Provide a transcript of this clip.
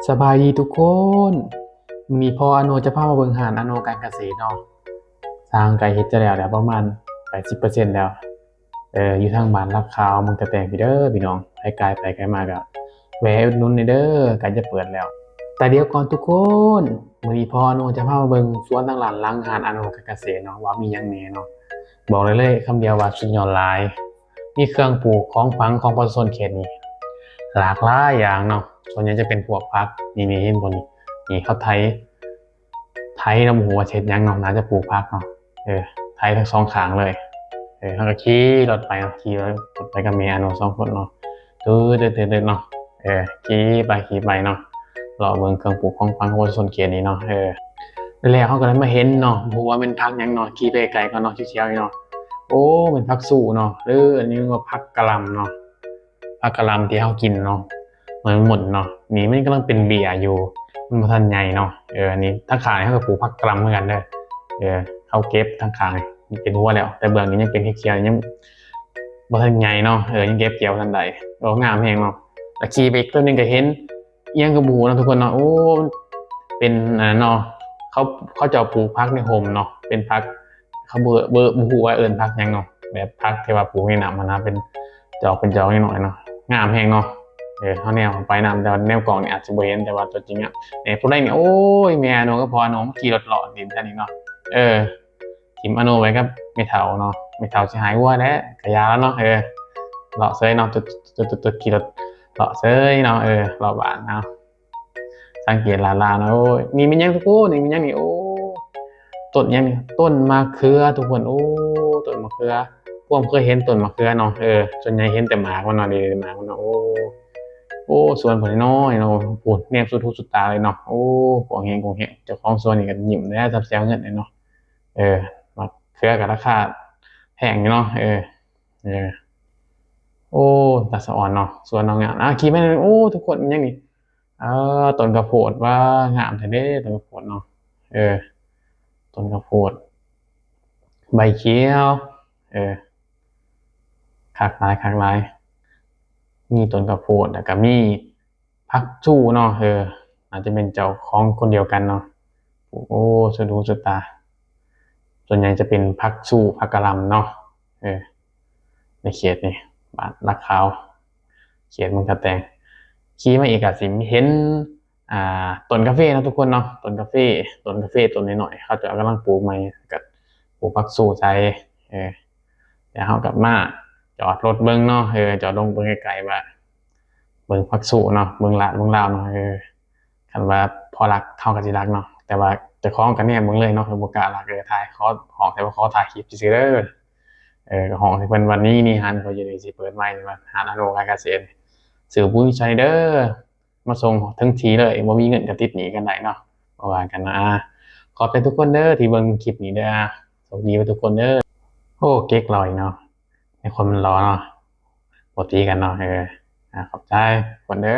ສະບາຍດີທຸກຄົນ, ມື້ນີ້ພໍ່ອາໂນຈະພາມາເບິ່ງຮ້ານອາໂນການກະເສດເນາະ. ຊ່າງໃກ້ເຮັດຈະແລ້ວແລ້ວ ປະມານແປດສິບເປີເຊັນແລ້ວ. ເອີ ຢູ່ທາງບ້ານລາດຂາວ ເມືອງຕາແຕງພີ້ເດີພີ່ນ້ອງ, ໃຜກາຍໄປກາຍມາກະແວ່ອຸດໜູນແດ່ເດີ, ໃກ້ຈະເປີດແລ້ວ. ແຕ່ດຽວກ່ອນທຸກຄົນ, ມື້ນີ້ພໍ່ອາໂນຈະພາມາເບິ່ງສວນທາງດ້ານຫຼັງຮ້ານອາໂນການກະເສດເນາະ ວ່າມີຫຍັງແດ່ເນາະ. ບອກໄດ້ເລີຍຄຳດຽວວ່າສຸດຍອດຫຼາຍ. ມີເຄື່ອງປູກຂອງຝັງຂອງປະຊາຊົນເຂດນີ້ຫຼາກຫຼາຍຢ່າງເນາະ, ສ່ວນໃຫຍ່ຈະເປັນພວກຜັກ. ນີ້ໆ ເຫັນບໍ່ນີ້, ນີ້ເຂົາໄຖ ໄຖ ເຮົາບໍ່ຮູ້ວ່າເຮັດຫຍັງເນາະ, ໜ້າຈະປູກຜັກເນາະ. ເອີ ໄຖທັງສອງຂ້າງເລີຍ. ເອີ ເຮົາກໍຂີ່ລົດໄປເນາະ, ຂີ່ລົດໄປກັບແມ່ອາໂນສອງຄົນເນາະ, ຕື່ນໆໆເນາະ. ເອີ ຂີ່ໄປຂີ່ໄປເນາະ, ເລາະເບິ່ງເຄື່ອງປູກຂອງຝັງຂອງປະຊາຊົນເຂດນີ້ເນາະ. ເອີ ແລ້ວເຮົາກໍໄດ້ມາເຫັນເນາະ, ບໍ່ຮູ້ວ່າແມ່ນຜັກຫຍັງເນາະ, ຂີ່ໄປໄກກ່ອນເນາະ, ຂຽວໆນີ້ເນາະ. ໂອ້ ແມ່ນຜັກຊູ່ເນາະ, ຫຼື ອັນນີ້ວ່າຜັກກະຫຼ່ຳເນາະ, ຜັກກະຫຼ່ຳທີ່ເຮົາກິນເນາະ, ມັນໝົດເນາະ. ນີ້ມັນກຳລັງເປັນເບ້ຍຢູ່, ມັນບໍ່ທັນໃຫຍ່ເນາະ. ເອີ ນີ້ທາງຂ້າງນີ້ເຮົາກໍປູກຜັກກະຫຼ່ຳຄືກັນເດີ. ເອີ ເຮົາເກັບທາງຂ້າງນີ້ເປັນຫົວແລ້ວ, ແຕ່ເບື້ອງນີ້ຍັງເປັນຂຽວໆ, ຍັງບໍ່ທັນໃຫຍ່ເນາະ. ເອີ ຍັງເກັບກ່ຽວບໍ່ທັນໄດ້. ໂອ້ ງາມແຮງເນາະ. ແລ້ວຂີ່ໄປອີກແປັບໜຶ່ງກໍເຫັນ ອີ່ຫຍັງກໍບໍ່ຮູ້ເນາະທຸກຄົນເນາະ. ໂອ້ ເປັນອັນນັ້ນເນາະ, ເຂົາ ເຂົາເຈົ້າປູກຜັກໃນຮົ່ມເນາະ, ເປັນຜັກ ເຂົາບໍ່ ບໍ່ ບໍ່ຮູ້ວ່າເອີ້ນຜັກຫຍັງເນາະ, ແບບຜັກທີ່ວ່າປູກໃນນ້ຳຫັ້ນນະ, ເປັນຈອກເປັນຈອກນ້ອຍໆເນາະ. ງາມແຮງເນາະ. ເອີ ເຮົາແນມເຂົ້າໄປນຳ, ແຕ່ວ່າແນມກ້ອງນີ້ອາດຊິບໍ່ເຫັນ, ແຕ່ວ່າຕົວຈິງອະ ແມ່ຜູ້ໃດນີ້. ໂອ້ຍ ແມ່ອາໂນກັບພໍ່ອາໂນມາຂີ່ລົດເລາະຫຼິ້ນແຖວນີ້ເນາະ. ເອີ ຖິ້ມອາໂນໄວ້ກັບແມ່ເຖົ້າເນາະ, ແມ່ເຖົ້າຊິຫາຍຫົວແຫຼະ, ກະຢ່າລະເນາະ. ເອີ ເລາະເຊີຍເນາະ, ຕຸດໆໆ ຂີ່ລົດເລາະເຊີຍເນາະ. ເອີ ເລາະບ້ານເນາະ. ສັງເກດຫຼ້າໆເນາະ. ໂອ້ຍ ນີ້ແມ່ນຫຍັງທຸກຄົນ? ນີ້ແມ່ນຫຍັງນີ້? ໂອ້ ຕົ້ນຫຍັງນີ້? ຕົ້ນມະເຂືອທຸກຄົນ. ໂອ້ ຕົ້ນມະເຂືອ. ພວກເຄີຍເຫັນຕົ້ນມະເຂືອເນາະ? ເອີ ສ່ວນໃຫຍ່ເຫັນແຕ່ໝາກມັນເນາະ, ນີ້ໝາກມັນເນາະ. ໂອ້ ໂອ້ ສວນເພິ່ນນ້ອຍເນາະ. ພຸ້ນ ແນມສຸດຫູສຸດຕາເລີຍເນາະ. ໂອ້ ກວ້າງແຮງ ກວ້າງແຮງ. ເຈົ້າຂອງສວນນີ້ກໍຍິ້ມແດ່ ຊຳແຊວເງິນເນາະ. ເອີ ມະເຂືອກໍລາຄາແພງຢູ່ເນາະ. ເອີ ເອີ ໂອ້ ຕາສະອອນເນາະ, ສວນເຮົາງາມ. ອ່າ ຂີ່ມາ ໂອ້ ທຸກຄົນ ຫຍັງນີ້? ເອີ ຕົ້ນກະໂພດ. ວ້າ ງາມແທ້ເດ້ ຕົ້ນກະໂພດເນາະ. ເອີ ຕົ້ນກະໂພດ ໃບຂຽວ. ເອີ ຄັກຫຼາຍ ຄັກຫຼາຍ. ມີຕົ້ນກະໂພດ ແລ້ວກະມີຜັກຊູ່ເນາະ. ເອີ ອາດຈະເປັນເຈົ້າຂອງຄົນດຽວກັນເນາະ. ໂອ້ ສຸດຫູສຸດຕາ. ສ່ວນໃຫຍ່ຈະເປັນຜັກຊູ່ ຜັກກະຫຼ່ຳເນາະ. ເອີ ໃນເຂດນີ້ ບ້ານລາດຂາວ ເຂດເມືອງທ່າແຕງ. ຂີ່ມາອີກກະຊິເຫັນ ອ່າ ຕົ້ນກາເຟເນາະທຸກຄົນເນາະ, ຕົ້ນກາເຟ ຕົ້ນກາເຟຕົ້ນນ້ອຍໆ ເຂົາເຈົ້າກຳລັງປູກໃໝ່ ກໍປູກຜັກຊູ່ໃສ່. ເອີ ແລ້ວເຮົາກໍມາຈອດລົດເບິ່ງເນາະ. ເອີ ຈອດລົງເບິ່ງໃກ້ໆ ວ່າ ເບິ່ງຜັກຊູ່ເນາະ, ເບິ່ງລາດເບິ່ງລາວເນາະ. ເອີ ຄັນວ່າພໍລັກເຮົາກໍຊິລັກເນາະ, ແຕ່ວ່າເຈົ້າຂອງກໍແນມເບິ່ງເລີຍເນາະ, ຄືບໍ່ກ້າລັກ. ເອີ ຖ່າຍ ຂໍ ຮ້ອງແຕ່ວ່າຂໍຖ່າຍຄລິບຊື່ໆເດີ. ເອີ ກໍຮ້ອງໃຫ້ເພິ່ນວ່າ ນີ້ ນີ້ຮ້ານຂ້ອຍຢູ່ນີ້ ຊິເປີດໃໝ່ນີ້ ວ່າຮ້ານອາໂນການກະເສດ, ຊື້ປຸ້ຍໃສ່ເດີ, ມາສົ່ງເຖິງທີ່ເລີຍ, ບໍ່ມີເງິນກໍຕິດໜີ້ກັນໄດ້ເນາະ, ບໍ່ວ່າກັນເນາະ. ອ່າ ຂອບໃຈທຸກຄົນເດີທີ່ເບິ່ງຄລິບນີ້ເດີ. ໂຊກດີເບິດທຸກຄົນເດີ. ໂອ້ ເກັກຫຼໍ່ເນາະ, ໃນຄົນມັນຫຼໍ່ເນາະ, ບໍ່ຕີກັນເນາະ. ເອີ ອ່າ ຂອບໃຈທຸກຄົນເດີ.